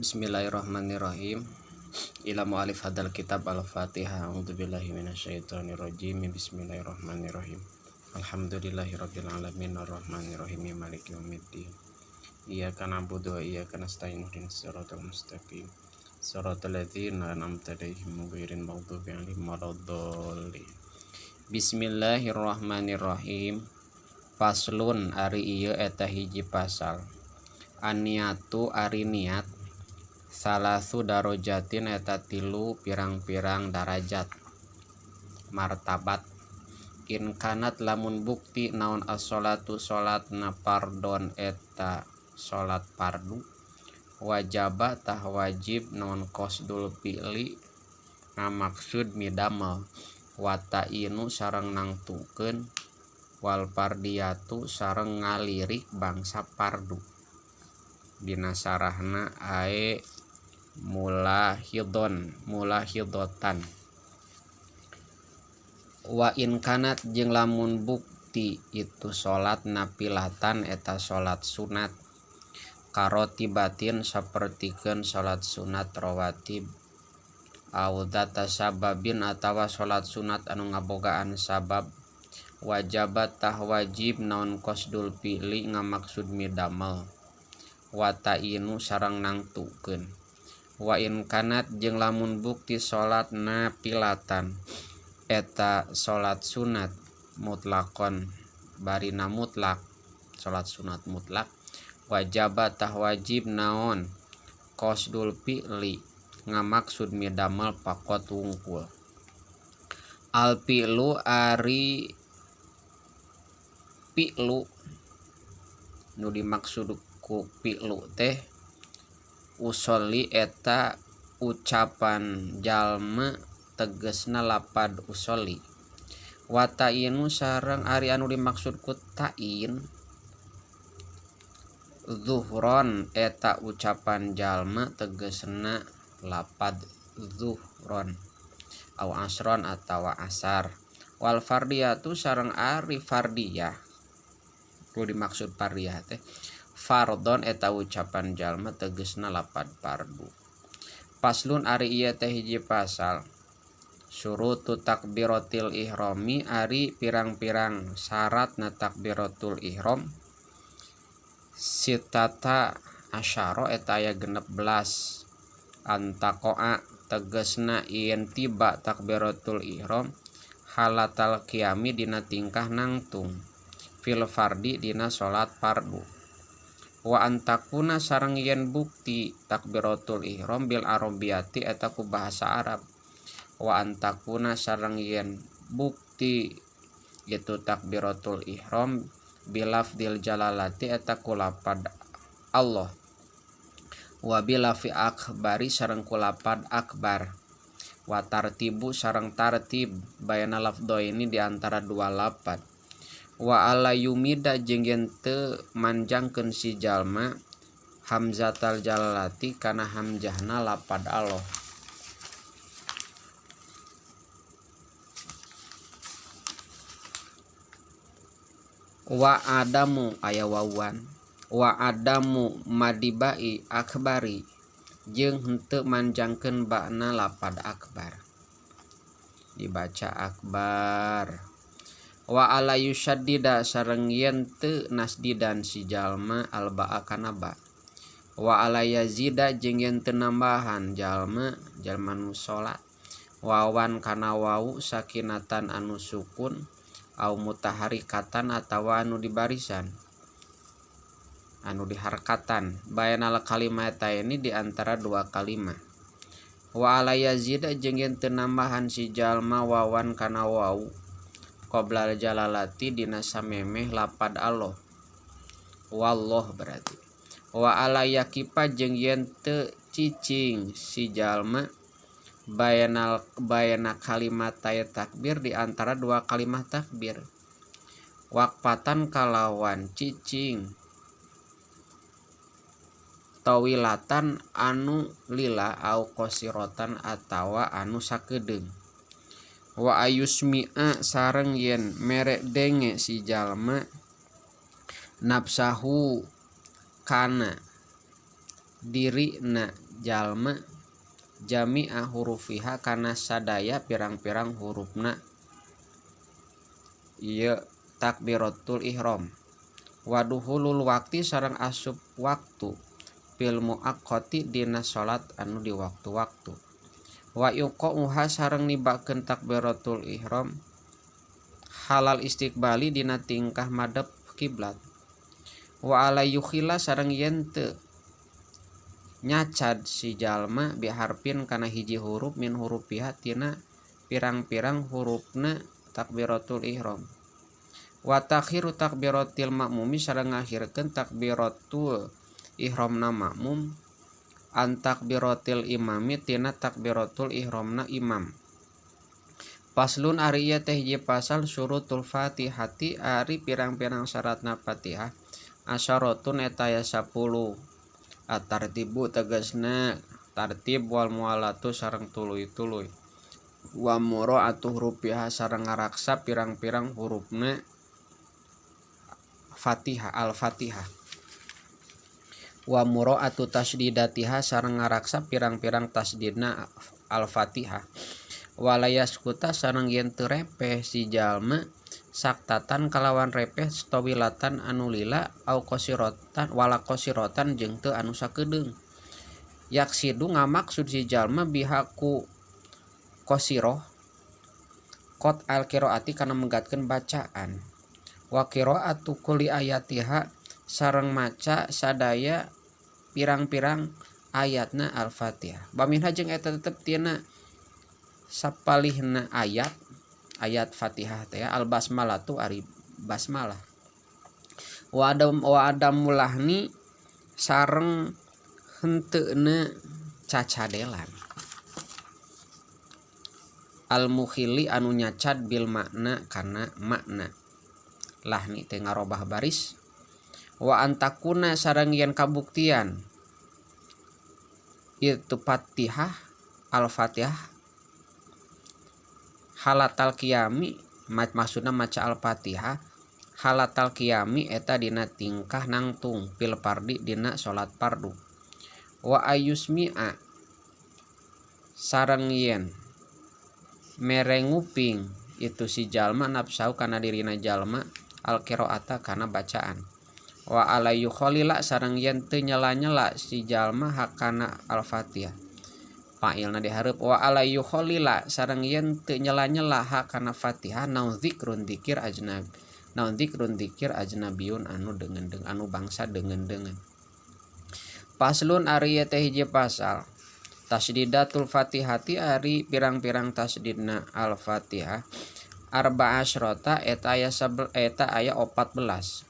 Bismillahirrahmanirrahim. Ila mu'alif hadal kitab al-Fatihah. A'udzubillahi minasyaitonirrajim. Bismillahirrahmanirrahim. Alhamdulillahirabbil alamin arrahmanirrahim maliki yaumiddin. Iyyaka na'budu wa iyyaka nasta'in ihdinas siratal mustaqim. Siratal ladzina an'amta 'alaihim ghairil maghdubi 'alaihim waladdallin. Bismillahirrahmanirrahim. Faslun ari ieu eta hiji pasal. An-niyatu ari niat salasu darojatin eta tilu pirang-pirang darajat martabat. In kanat lamun bukti naon as-sholatu salatna fardhon eta salat fardu wajaba tah wajib naon qasdul fi'li ngamaksud midamel wa ta'inu sareng nangtukeun wal fardiyatu sareng ngalirik bangsa fardu. Dina sarahna ae mulahidon mulahidatan. Wa in kanat jeung lamun bukti itu salat napilatan eta salat sunat karotibatin sapertikeun salat sunat rawatib au dzata sababin atawa salat sunat anu ngabogaan sabab wajabat tah wajib naon qasdul fi'li ngamaksud midamel wa ta'inu sareng nangtukeun. Wa in kanat jeung lamun bukti salat napilatan eta salat sunat mutlakon barina mutlak salat sunat mutlak wajaba tah wajib naon qasdul fi'li ngamaksud midamel pakot wungkul. Al fi'lu ari fi'lu nu dimaksud ku fi'lu teh usolli eta ucapan jalma tegesna lapad usolli. Wa ta'inu sareng ari anu dimaksud ku ta'in zuhron eta ucapan jalma tegesna lapad zuhron au asron atawa asar. Wal fardiyatu sareng ari fardiyah nu dimaksud fardiyah teh fardhon eta ucapan jalma tegesna lapad fardu. Faslun ari ieu teh hiji pasal. Syurutu takbiratil ihrami ari pirang-pirang syaratna takbiratul ihram sitata asyara eta aya 16. Antaqoa tegesna yen tiba takbiratul ihram halatal qiyami dina tingkah nangtung fil fardi dina salat fardu. Wa antakuna sareng yen bukti takbiratul ihram bil arabiyati eta ku bahasa Arab. Wa antakuna sareng yen bukti itu takbiratul ihram bilafdil jalalati eta ku lapad Allah. Wa bilafi akbari sareng ku lapad akbar. Wa tartibu sareng tartib bayana lafdhaini di antara dua lapad. Wa ala yumida jeung yen teu manjangkeun si jalma hamzatal jalalati kana hamzahna lapad Allah. Wa adamu aya wawan wa adamu madibai akbari jeung henteu manjangkeun ba'na lapad akbar dibaca akbar. Wa ala yusyaddida sareng yen teu nasdidan si jalma alba'a kana ba. Wa ala yazida jeung yen teu nambahan jalma jalma nu salat wawan kana wau sakinatan anu sukun au mutaharikatan atawa anu dibarisan anu diharkatan bainal kalimataini di antara dua kalimat. Wa ala yazida jeung yen teu nambahan si jalma wawan kana wau qoblal jalalati dina samemeh lapad Allah wallah berarti. Wa ala yakifa jeung yen teu cicing si jalma bainal baina kalimat takbir di antara dua kalimat takbir waqfatan kalawan cicing tawilatan anu lila au qasirotan atawa anu sakedeung. Wa ayusmi'a sareng yen mere denge si jalma nafsahu kana dirina jalma jami'a hurufiha kana sadaya pirang-pirang hurufna ieu takbiratul ihram wa duhulul waqti sareng asup waktu fil muaqqati dina salat anu di waktu-waktu wa yuqauha sareng nibakeun takbiratul ihram halal istiqbali dina tingkah madep kiblat wa ala yukhila sareng yen teu nyacad si jalma biharpin kana hiji huruf min hurufiha tina pirang-pirang hurufna takbiratul ihram wa takhiru takbiratil makmumi sareng ngakhirkeun takbiratul ihramna makmum an takbiratil imami tina takbiratul ihramna imam. Paslun ari ieu teh hiji pasal syurutul Fatihati ari pirang-pirang syaratna Fatihah asyaratun eta aya 10 at-tartibu tegasna tartib wal mualatu sareng tuluy-tuluy wa mura'atu hurufiha sareng ngaraksa pirang-pirang hurufna Fatihah al-Fatihah wa mura'atu tasdidatiha sareng ngaraksa pirang-pirang tasdidna al-Fatihah walayaskuta sareng yen teu repeh si jalma saktatan kalawan repeh tawilatan anu lila au qasirotan wala qasirotan jeung teu anu sakedeung yaksidu ngamaksud si jalma bihaku qasiroh qat al qiraati kana megatkeun bacaan wa qiraatu kulli ayatiha sareng maca sadaya pirang-pirang ayatna al-Fatihah baminha jeung eta tetep tina sapalihna ayat ayat Fatihah teh al basmalah tu ari basmalah wa adam mulahni sareng henteuna cacadelan al mukhili anu nyacad bil makna kana makna lahni teh ngarobah baris wa antakuna sareng yen kabuktian itu Fatihah al Fatihah halatal qiyami maksudna maca al-Fatihah halatal qiyami eta dina tingkah nangtung fil fardi dina salat fardu wa ayusmi'a sareng yen mere nguping itu si jalma nafsahu kana dirina jalma al-qiraata kana bacaan wa ala yukhalila sareng yen teu nyela-nyela si jalma hakana al-Fatihah fa'ilna dihareup wa ala yukhalila sareng yen teu nyela-nyela hakana Fatihah naon zikrun dzikir ajnab naon zikrun dzikir ajnabiyun anu deungeun anu bangsa deungeun-deungeun. Paslun ari teh hiji pasal tasdidatul Fatihati ari pirang-pirang tasdidna al-Fatihah arba asyrata eta aya eta aya 14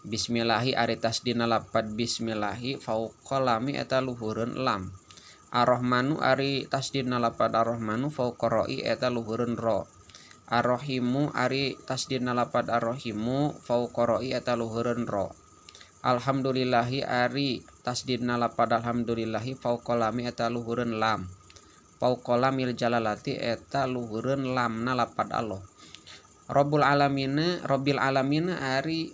Bismillahi ari tasdidna lapad bismillahi fauqa lami eta luhureun lam Ar-Rahmanu ari tasdidna lapad Ar-Rahmanu fauqa ra'i eta luhureun ra. Ar-Rahimu ari tasdidna lapad Ar-Rahimu fauqa ra'i eta luhureun ra. Alhamdulillahi ari tasdidna lapad alhamdulillahi fauqa lami eta luhureun lam. Fauqa lamil jalalati eta luhureun lamna lapad Allah. Rabbul alamina Rabbil alamina ari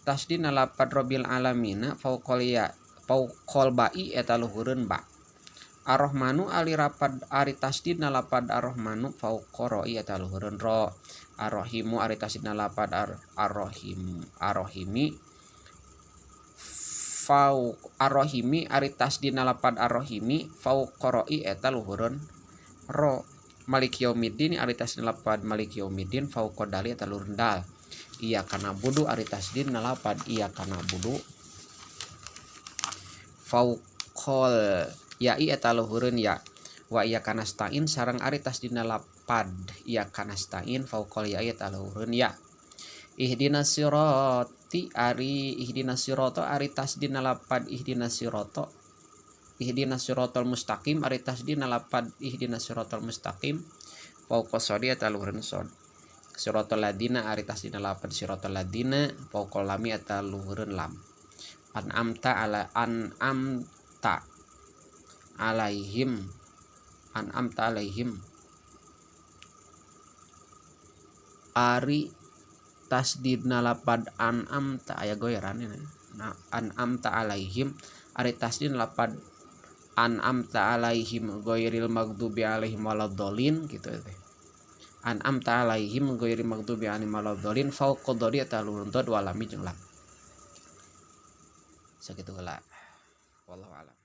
tasdidna lapad Rabbil alamina fauqal ya fauqal ba'i eta luhureun ba. Ar-Rahmanu ali rapad ari tasdidna lapad Ar-Rahmanu fauqa ra'i eta luhureun ra. Ar-Rahimu ari tasdidna lapad Ar-Rahim Ar-Rahimi fau Ar-Rahimi ari tasdidna lapad Ar-Rahimi fauqa ra'i eta luhureun ra. Malik Yaumiddin ari tasdidna lapad Malik Yaumiddin fauqa dali eta luhureun dal. Iyyaka na'budu ari tasdidna lapad iyyaka na'budu fauqal ya'i eta luhureun ya wa iyyaka nasta'in sareng ari tasdidna lapad iyyaka nasta'in fauqal ya'i eta luhureun ya. Ihdinas sirati ari ihdinas sirata ari tasdidna lapad ihdinas sirata ihdinas siratal mustaqim ari tasdidna lapad ihdinas siratal mustaqim fauqa shadi eta luhureun shad. Siratal ladina ari tasdidna lapad siratal ladina fauqa lami eta luhureun lam. An'amta ala an'amta alaihim an'amta alaihim ari tasdidna lapad an'amta aya goyeran nah an'amta alaihim ari tasdidna lapad An'amta alaihim ghairil maghdubi alaihim waladdallin gitu teh. An'amta alaihim ghairil maghdubi alaihim waladdallin fauqa dhodi eta luhur dhod walami jeung lam. Sakitu heula. Wallahu alam.